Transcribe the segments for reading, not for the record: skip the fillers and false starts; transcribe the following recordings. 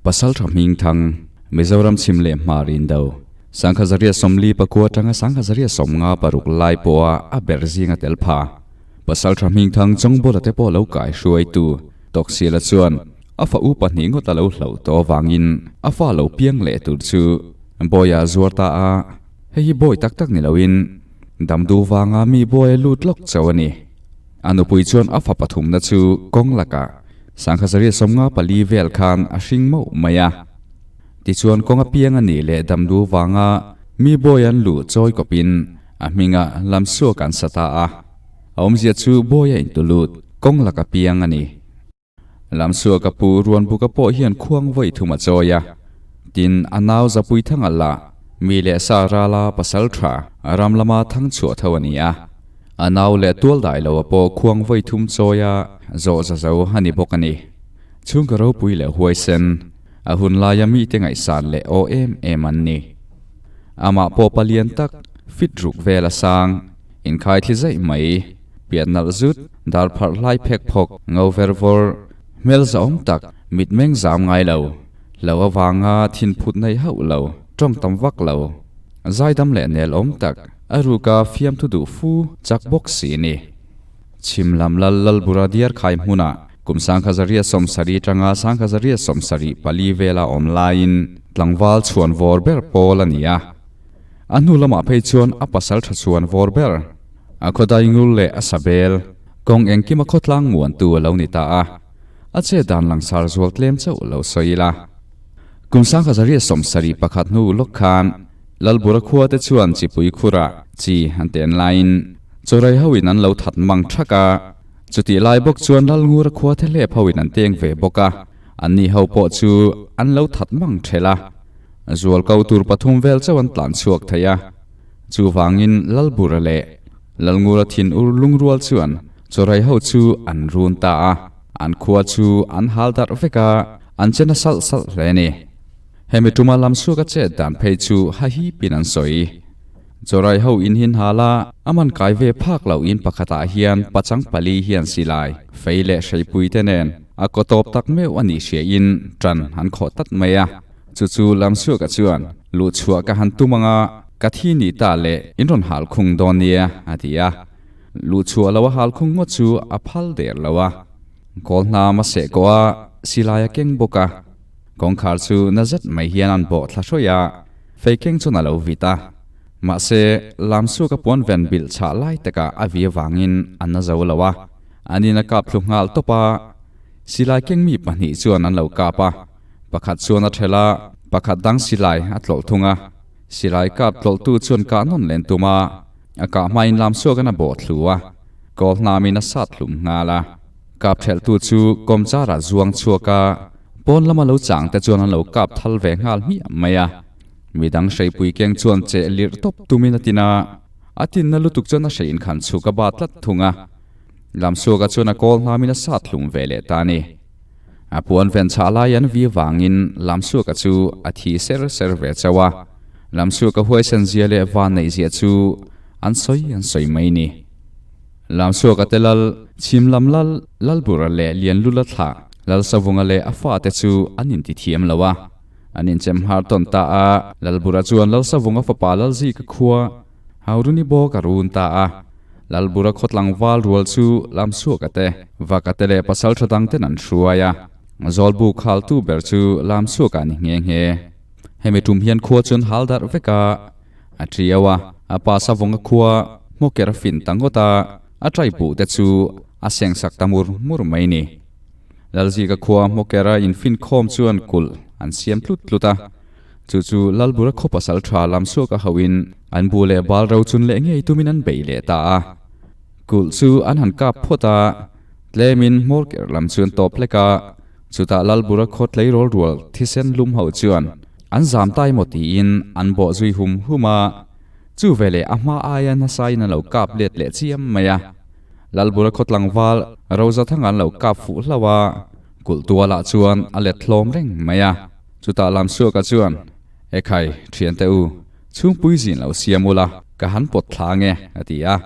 Pasaltha Hmingthang, Mizoram chhim leh hmar indo, 1949 atanga 1956 lai pawha a ber zinga tel pha. Pasaltha Hmingthang Chawngbawla te pawh lo kai hruaitu Tawksiala chuan a fa u pahnih ngawt a lo hlauh tawh avangin a fa lo piang leh tur chu Bawia a zuar ta a, hei hi bawi tak tak ni loin damdu vanga mi bawi a lut lawk chauh a ni. A nupui chuan a fa pathumna chu kawng lakah 1954 vel khan a hring mauh mai a. Tichuan kawng apiang a nih leh damdu vanga mi bawi an luh chawi kawpin a hminga lamsuak an sa ta a. A awmzia chu bawi a intulut kawng lak apiang a ni. Lamsuak a pu Ruanbuka pawh hian khuang vawi thum a chawi a. Tin, a nau Zapuithanga lah mi leh sa rala pasal tha ram lama thang chhuah tho a ni a. A nau leh tual dai lo a pawh khuang vawi thum chawi a zawh za zo a ni bawk a ni. Chhungkaw ropui leh huaisen, a hun laia mite ngaihsan leh aw em em an ni. Amah pawh palian tak, fit ruk vel a sang, inkhai thli zaih mai, pian nalh zut, dar pharh hlai phek phawk, ngo ver vawr, hmel zahawm tak, mitmeng zam ngai lo, hlo avanga thinphut nei hauh lo, tawng tam vak lo, zaidam leh nel awm tak, A ruka fiamthu duh fu chak bawk si ni. Chhim lam lal Lalbura diar khai hmunah kum 1970 tanga 1974 vela awm laiin tlangval chhuan vawr ber pawl a ni a. A hnu lamah phei chuan a pasal tha chhuan vawr ber, a khawdai ngul leh a sabel, kawng engkima khawtlang muantu a lo ni ta a. A che dan langsar zual tlem chauh lo sawi ila. Kum 1971 hnu lawk khan Lalbura khua te chuan chipui khurah chi an ten laiin chawrei hoin an lo that mang thak a, chutih lai bawk chuan Lalngura khua te hlep hoin an teng ve bawk a, anni ho pawh chu an lo that mang thelh a, zual ko tur pathum vel chauh an tlan chhuak thei a, chuvangin Lalbura leh Lalngura thin ur lungrual chuan chawrei ho chu an run ta a, an khua chu an hal darh vek a, an che na salh salh hle a ni. Hemi tuma lamsuak a chet dan phei chu ha hipin an sawi. Chawrai ho in hin hal a, a man kai ve phak loh in pakhatah hian pachang pali hian silai, fei leh hreipui te nen a kaw tawp tak meuh a nih hria in tan an khawh tlat mai a. Chu chu lamsuaka chuan luhchhuah ka han tum anga ka thi ni ta leh in rawn hal khung dawn nia a ti a. Luhchhuah lo a hal khung ngawt chu a phal der lo a. Kawl hnam a seh kawh a, silai a keng bawk a. Kawngkhar chu na zet mai hian an bawh thla hrawih a, fei keng chuan a lo vit a. Mahse, Lamsuaka puan ven bilh chhah lai takah a vi avangin a na zo lo a, an in a kap thlu nghal tawp a. Silai keng mi pahnih chuan an lo kap a, pakhat chuan a ṭhelh a, pakhat dang silai a tlawlh thung a. Silai kap tlawlhtu chuan kah nawn len tum a, a kah hmain Lamsuaka'n a bawh thlu a, kawl hnamin a sat hlum nghal a. Kap ṭhelhtu chu kawmchara zuang chhuak a, pawn lama lo chang te chuan an lo kap thal ve nghal hmiah mai a. Midang hreipui keng chuan cheh lirh tawp tumin a tin a, a tinna lutuk chuan a hreiin khan chhuk a bat tlat thung a. Lamsuaka chuan a kawl hnamin a sat hlum ve leh ta a ni. A puan ven chhah lai an vi vangin Lamsuaka chu a thi ser ser ve chauh a. Lamsuaka huaisen zia leh van neih zia chu an sawi an sawi mai ni. Lamsuaka te lal, chhim lam lal, Lalbura leh Lianlula thlah, Lalsavunga leh a fate chu an inti thiam lo a. An inchem har tawn ta a, Lalbura chuan Lalsavunga fapa Lalzika khua Hauruni bawk a run ta a. Lalbura khaw tlangval rual chu Lamsuaka te, Vaka te leh pasal tha dang ten an hruai a. Zawlbu khaltu ber chu Lamsuaka a ni nghe nghe. Hemi tum hian khua chuan hal darh vek a. A ṭiau a, a pa Savunga khua hmawker a fin ta ngawt a, a ṭai buh te chu a sengsak ta mur mur mai ni. Lalzika khua hmawker a infin khawm chuan kulh an siam tlut tlut a, chu chu Lalbura khaw pasal ṭha Lamsuaka hoin an bu leh bal ro chun leh ngei tumin an bei leh ta a. Kulh chu an han kap phawt a, tlemin hmawrker lam chu an tawp hlek a, chutah Lalbura khaw tleirawl rual thisen lum ho chuan An zam ta emaw tiin an bawh zui hum hum a, chu veleh a hma aia nasain an lo kap let leh chiam mai a. Lalbura khaw tlangval Rozathanga an lo kap fuh hlauh a, kulh tualah chuan a let hlawm reng mai a. Chutah Lamsuaka chuan, Ekhai, thiante u, chhungpui zin lo siam ula, ka han pawt thla ange, a ti a.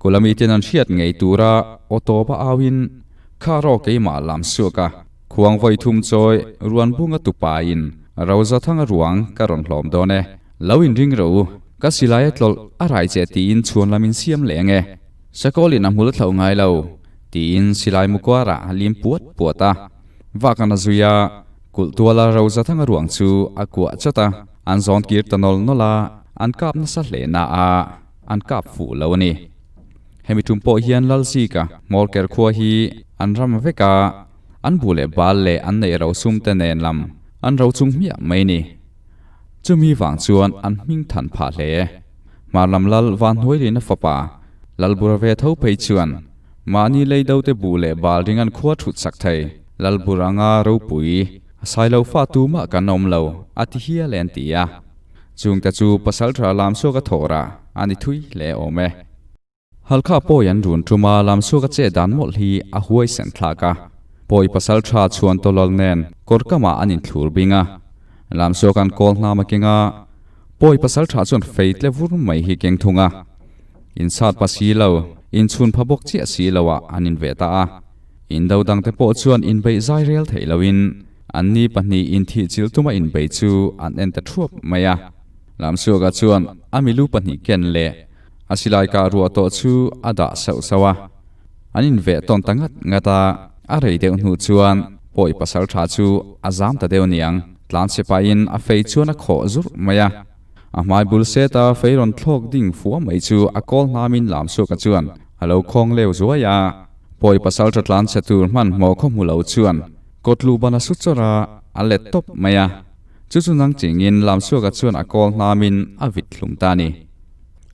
Kula miten an hriat ngei tura aw tawpa auin, Kha rawh keimah lam suak a, khuang vawi thum chawi ruan bunga tupain Rozathanga ruang ka rawn hlawm dawn e. Lo inring rawh u, ka silai a tlawlh a rai che tiin chhuan lam in siam leh ang e. Sakawlin a hmul thlauh ngai lo, tiin silai mukuarah a lim puat puat a. Vakan a zui a, kulh tuala Rozathanga ruang chu a kuah chawt a, an zawn kir ta nawl nawl a, an kap nasa hle na a, an kap fuh lo a ni. Hemi tum pawh hian Lalzika hmawlker khua hi an ram vek a, an bu leh bal leh an neih rosum te nen lam an ro chung hmiah mai ni. Chumi vang chuan an hming than phah hle. Hmar lam lal Vanhnuailina fapa Lalbura ve tho phei chuan mahni lei do te bu leh bal ring an khua thut sak thei. Lalbura anga ropui a sai lo fa tumah kan awm lo a ti hial e an ti a. Chungte chu pasaltha Lamsuaka thawhrah a ni thui hle awm e. Halkha pawi an run tum a, Lamsuaka che dan mawlh hi a huai sen thlak a. Pawi pasal tha chhuan tawlawl nen kawr kamah an inthlur bing a. Lamsuaka'n kawl hnam a keng a, pawi pasal tha chuan fei tle vur mai hi keng thung a. Insat pa si lo, inchhun pha bawk chiah si lo ah an inveh ta a. Indo dangte pawh chuan inbeih zai rel theih loin anni pahnih inthihchilh tuma inbei chu an en ta thuap mai a. Lamsuaka chuan a milu pahnih ken leh A silai kah ruah tawh chu a dah sauh sauh a, an inveh tawn ta ngat ngat a, a rei deuh hnu chuan pawi pasal tha chu a zam ta deuh niang, tlan che pahin a fei chuan a khawh zurh mai a. A hmai bul seta fei rawn thlawk ding fua mai chu a kawl hnamin Lamsuaka chuan a lo khawng leu zuai a, pawi pasal tha tlan che tur hmanhmawh khaw hmu lo chuan kawtluh ban a su chawrh a, a let tawp mai a, chu chu nang chingin Lamsuaka chuan a kawl hnamin a vit hlum ta a ni.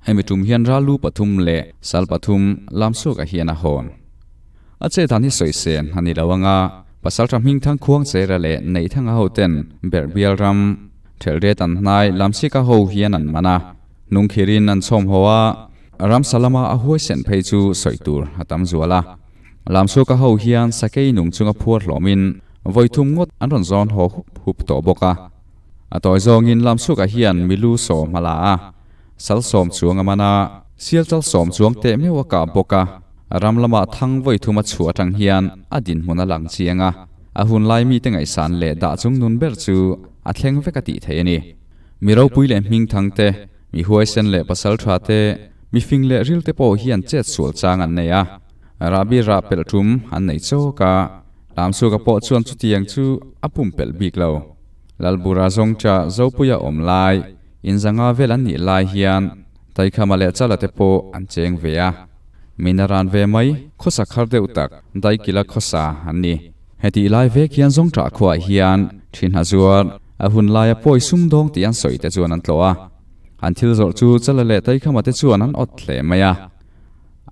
Hemi tum hian Ralu pathum leh Sal pathum Lamsuaka hian a hawn. A che dan hi sawi sen a ni lo anga Pasaltha Hmingthang Khuangchera leh Neihthanga hoten Berhbial ram Thelhriat an hnai Lamsika ho hian an man a, hnungkhirin an chhawm haw a, ramsa lama a huaisen phei chu sawi tur a tam zual a. Lamsuaka ho hian sakei nung chunga phuar hlawmin vawi thum ngawt an rawn zawn haw hup hup tawh bawk a. A tawi zawngin Lamsuaka hian milu sawm a la a. Sal sawm chuang a man a, sial chal sawm chuang teh meuh a kah bawk a, ram lamah thang vawi thum a chhuah atang hian a dinhmun a lang chiang a, a hun lai mite ngaihsan leh dah chung nun ber chu a thleng vek a tih theih a ni. Mi ropui leh hmingthang te, mi huaisen leh pasal tha te, mi fing leh ril te pawh hian chet sual chang an nei a, rahbi rah pelh tum an nei chawk a, Lamsuaka pawh chuan chutiang chu a pumpelh bik lo. Lalbura zawng cha Zopuia awm lai Inzanga vel an nih lai hian Taikhama leh Chala te pawh an cheng ve a. Min a ran ve mai, khawsa khar deuh tak Daikila khawsa an ni. Hetih lai vek hian Zawngṭah khuaah hian ṭhin a zuar, a hun laia pawi sumdawng tih an sawi te chuan an tlawh a. An thil zawrh chu Chala leh Taikhama te chuan an awt hle mai a.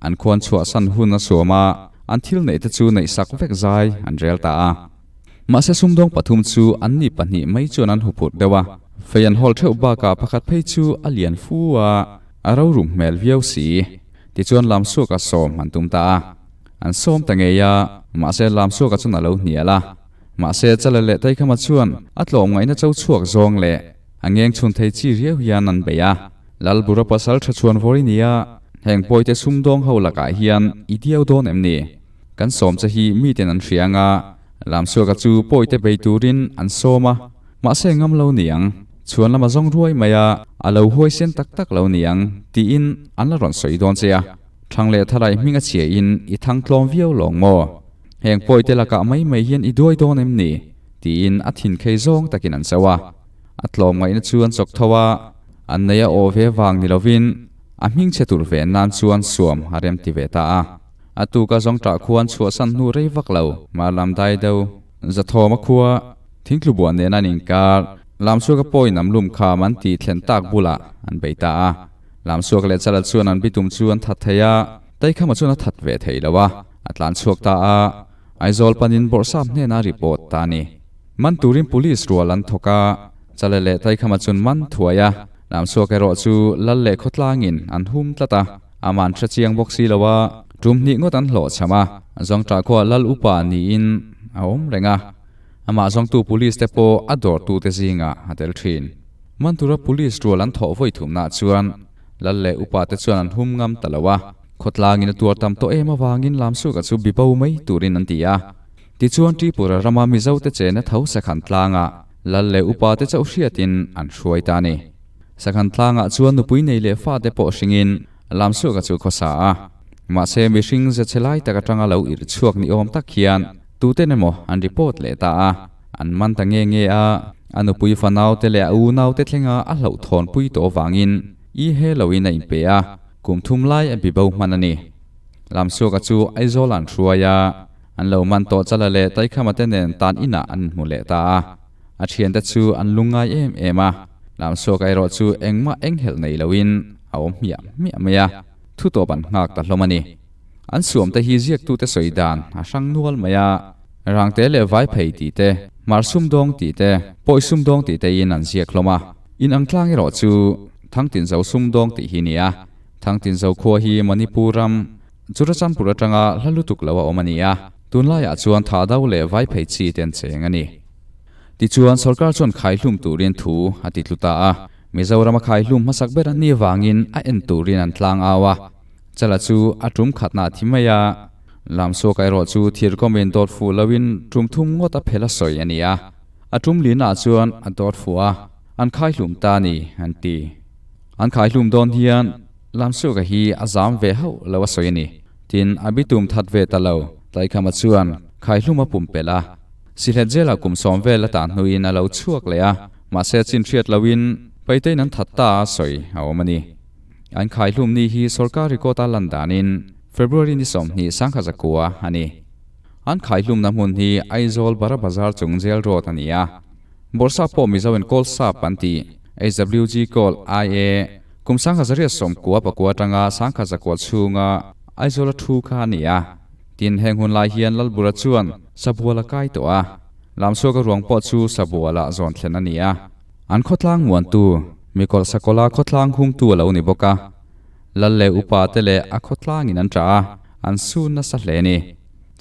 An khuan chhuahsan hun a suam a, an thil neih te chu neihsak vek zai an rel ta a. Mahse sumdawng pathum chu an ni pahnih mai chuan an huphurh deuh a, fei an hawl theuh bakah pakhat phei chu a lian fu a, a rorum hmel viau si. Tichuan Lamsuaka sawm an tum ta a, an sawm ta ngei a, mahse Lamsuaka chuan a lo hnial a. Mahse Chala leh Taikhama chuan a tlawmngaihna cho chhuak zawng leh a ngeng chhun thei chi riau hian an bei a. Lalbura pasal tha chhuan vawr i nia, heng pawite sumdawng ho lakah hian i diau dawn em ni? Kan sawm che hi miten an hria anga, Lamsuaka chu pawite bei turin an sawm a, mahse ngam lo niang, chhuan lama zawng ruai mai a, a lo huaisen tak tak lo niang tiin an la rawn sawi dawn che a. Thang leh thalai hming a chhia in i thang tlawm viau lawng maw? Heng pawite lakah mai mai hian i duai dawn em ni? tiin a thin khei zawng takin an cho a. A tlawm ngaihna chu an chawk tho a, an nei a aw ve vang ni lovin a hming chhe tur ve nan chuan suam a rem ti ve ta a. A tuka zawng ṭah khuan chhuahsan hnu rei vak lo, mar lam dai deuh. Zathawma khua, thingtlu buan nena an inkar, Lamsuaka pawhin am lum kham an tih thlen tak bulah an bei ta a. Lamsuaka leh Chala chuan an bitum chu an that thei a, Taikhama chuan a that ve thei lo a, a tlan chhuak ta a, Aizawl panin Bawrhsap hnena report ta a ni. Man turin Police rual an thawk a, Chala leh Taikhama chuan man thuai a, Lamsuaka erawh chu Lal leh khawtlangin an hum tlat a. Aman hre chiang bawk si lo a, tum hnih ngawt an hlawh cham a, Zawngṭah khuah Lal upa niin a awm reng a, amah zawngtu Police te pawh a dawrtute zingah a tel ṭhin. Mantura Police rual an thawh vawi thumnah chuan Lal leh upa te chuan an hum ngam ta lo a. Khawtlangin a tuar tam tawh em avangin Lamsuka chu bibo mai turin an ti a. Tichuan Tripura rama Mizote chena tho Sakhan tlangah Lal leh upa te chauh hriatin an hruai ta a ni. Sakhan tlangah chuan nupui nei leh fate pawh hringin Lamsuka chu khawsa a. Mahse mihring ze che lai tak atanga lo irh chhuak ni awm tak hian tuten emaw an report leh ta a. An man ta nge nge a, a nupui fanaute leh a unaute thlenga a hlauhthawnpui tawh avangin i he loin a inpe a, kum thum lai a bibo hman a ni. Lamsuaka chu Aizawl an hruai a, an lo man tawh chala leh Taikhama te nen tan inah an inhmu leh ta a. A thiante chu an lungngai em em a, Lamsuaka erawh chu engmah enghelh nei loin a awm hmiah hmiah mai a, thutawp an nghak ta hlawm a ni. An suamte hi ziaktute sawi dan a hrang nual mai a, Rangte leh Vaiphei tih te, Hmar sumdawng tih te, Pawi sumdawng tih tein an ziak hlawm a. In ang tlang erawh chu Thangtinzo sumdawng tih hi a ni a. Thangtinzo khua hi Manipur ram, Churachandpur atanga hla lutuk lo a awm a ni a, tunlaiah chuan Thahdo leh Vaiphei chi te an cheng a ni. Tichuan, sorkar chuan khaihlum turin thu a ti tlu ta a, Mizorama khaihlum hmasak ber an nih avangin a en turin an tlang au a. Chala chu a tum khatna a thi mai a, Lamsuaka erawh chu thirkawmin dawt fuh loin tum thum ngawt a phel a sawi a ni a, a tum linah chuan a dawt fuh a, an khaihlum ta a ni, an ti. An khaihlum dawn hian Lamsuaka hi a zam ve hauh lo a sawi a ni. Tin, a bitum that ve ta lo, Taikhama chuan khaihlum a pumpelh a. Sihlet zela kum sawm vel a tah hnuin a lo chhuak leh a, mahse chin hriat loin Paitein an that ta a sawi a awm a ni. An khaihlum ni hi sorkar record a lan danin February ni 20 sangkhat zakua a ni. An khaihlumna hmun hi Aizawl Bara Bazar chung Jail Road a ni a. Bawrhsap pawh Mizo in Kawl Sap an ti, HWG Kawl IA, kum 1994 atanga 1900 chhunga Aizawl a thu kha a ni a. Tin, heng hun lai hian Lalbura chuan Sabual a kai tawh a. Lamsuaka ruang pawh chu Sabualah zawn thlen a ni a. An khawtlang muantu, mikawlh sakawla khawtlang hungtu a lo ni bawk a. Lal leh upa te leh a khawtlangin an ṭah a, an sun nasa hle a ni.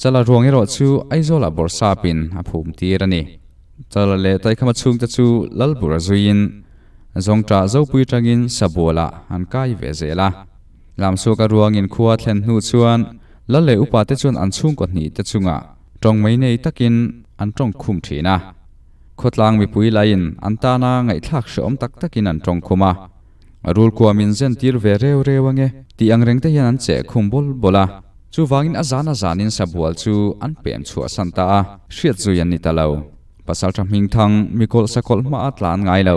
Chala ruang erawh chu Aizawlah bawrhsapin a phum tir a ni. Chala leh Taikhama chhungte chu Lalbura zuiin Zawngṭah Zopui aṭangin Sabualah an kai ve zel a. Lamsuaka ruangin khua thlen hnu chuan Lal leh upa te chuan an chhungkaw hnih te chungah ṭawng mai nei takin an ṭawng khum ṭhin a. Khawtlang mipui laiin an tana ngaihthlak hrehawm tak takin an tawng khum a, rul kua min zen tir ve reu reu ange tih ang reng te hian an cheh khum bawl bawl a. Chuvangin a zan a zanin sabual chu an pem chhuah san ta a, hriat zui an ni ta lo. Pasaltha hmingthang mikawlh sakawlh hma a tlan ngai lo.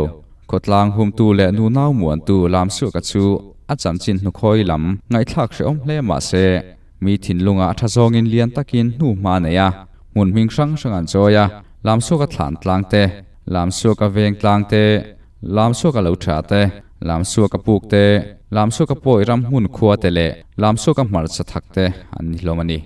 Khawtlang humtu leh nunau muantu Lamsuaka chu a chanchin hnukhawi lam ngaihthlak hrehawm hle mah se, mi thinlungah a tha zawngin lian takin hnu hma a nei a, hmun hming hrang hrang an chawi a. Lamsuaka thlan tlang te, Lamsuaka veng tlang te, Lamsuaka lo tha te, Lamsuaka puk te, Lamsuaka pawi ram hmun khua te leh Lamsuaka hmarcha thak te an ni hlawm a ni.